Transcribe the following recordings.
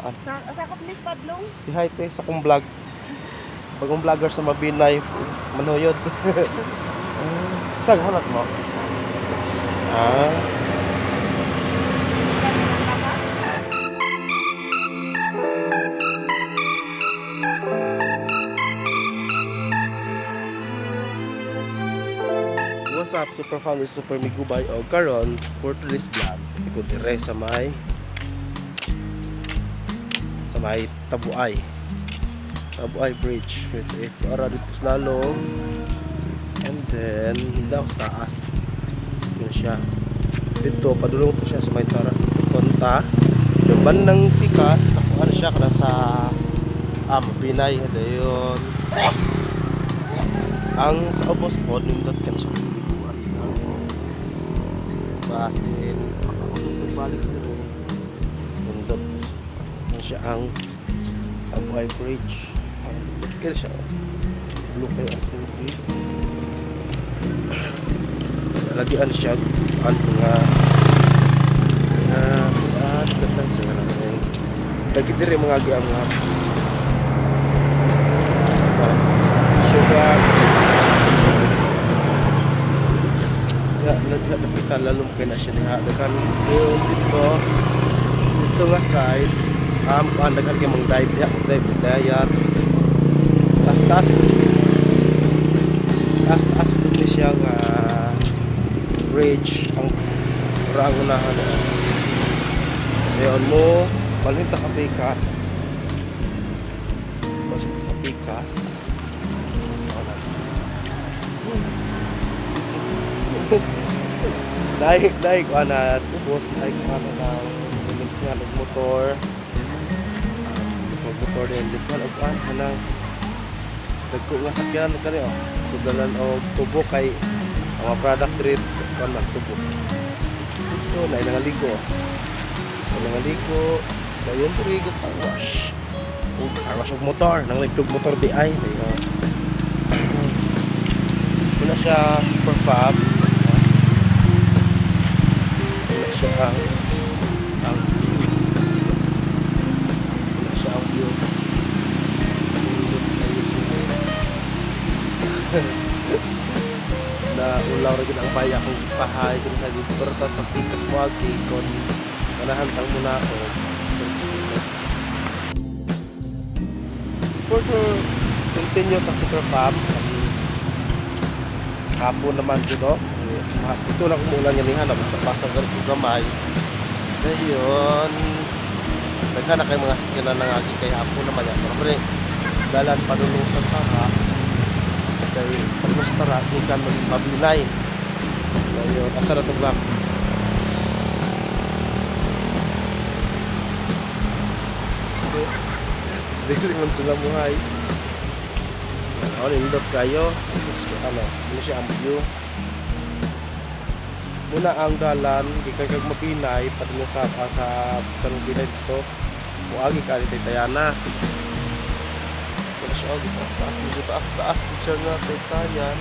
Ah. Sa sakop ni Padlong. Si hi te sa kong vlog. Bagong vlogger sa Mabinay, Manuyod. Saan halat mo? Ah. What's up, Super Family, Super Migubay o karon for today's vlog. Ko dire sa may Tabuay. Tabuay Bridge, which is ara dito sa Lalong. And then daw sa taas. Yun siya. Dito padulong to siya sa may tara konta. Yung bandang pikas, ako ano siya kada sa Mabinay dayon. Ang sa ubos po, nindot ka na siya paliguan. Basin, pagbalik dito, nindot. Yan siya ang Tabuay Bridge. Nindot ka siya. Oh. Blue kayo ang tubig. Lagian siya, ano nga, nga, ganda siya nga lang. Lagi diri mga giang mga sugar. Ya, naglapitan lalong kay na siya diha. Daghan yun dito. Dito nga side. Kuan daghan kay mang dive diha, dive dayat. Taas taas. Taas taas pud ni siya nga bridge ang ra ang unahan. Ngayon mo, balhin ta ka pikas. Balhin ta ka pikas. Dahil dahil ko ana ubos dahil ko ana na limpihan og motor. Og motor din limpihan og an kanang dagko nga sakyan kani oh. Sudalan og tubo kay ang mga product rate kuan mas tubo. Ito na nangaligo. Nangaligo. Dayon diri go pang wash. Og wash og motor, nang og motor di ay. Dayon. Ito na siya super fab. Ito na siya ang view. Ito na siya ang view. Nindot kayo siya. Na ulaw ra gid ang paya kung pahay kung sa dito pero ta sa pikas mo agi kon ganahan tang muna ako. For to continue ta super fam, hapon naman dito. Ito lang umulan yan niya, nabasa-basa ganito gamay. Ayun. Daghan na kay mga sakyanan ng agi kay hapon naman yan. Pero pre, dalan padulong sa tara. Kay padulong sa tara, ikan mabinay. Ayun, asa na itong vlog? Dili man sila muhay. Ano, nindot kayo. Ano, ano siya ang view. Muna ang dalan, gikan kag Mabinay, padulong sa kanang Binay dito. Muagi ka ni Tayana. Wala siya, oh, taas taas, medyo taas taas, di siya nga Taytayan.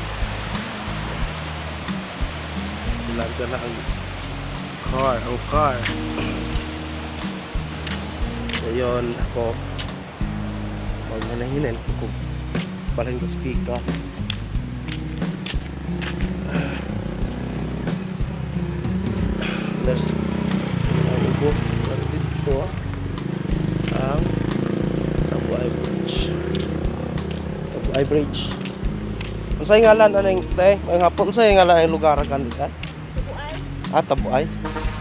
Larga na ang car. Ngayon, ako, maghinahinay ko kung balhin ko speaker. There's ang ubos dito ang Tabuay Bridge. Tabuay Bridge. Unsay ngalan aning te? May hapon unsay ngalan ang lugar kan dito? Tabuay. Ah, Tabuay.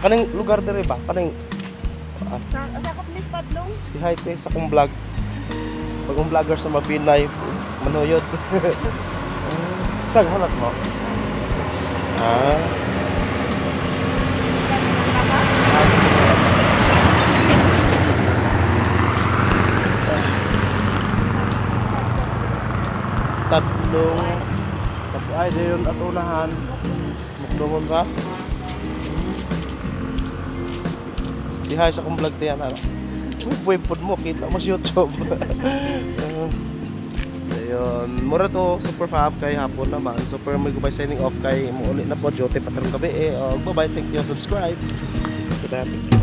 Kaning lugar diri ba? Kaning Sa sakop ni Padlong. si hi te sa kong vlog. Bagong vlogger sa Mabinay, Manuyod. Saan halat mo? Ah. Tatlong ay dayon at unahan mukdumon sa Dihay sa kong vlog tiyan ano. Uy, pod mo kita mo sa YouTube. Ayun, mura to super fab kay hapon naman. Super may goodbye signing off kay muuli na po duty patrong gabi eh. Oh, bye bye, thank you, subscribe. Goodbye.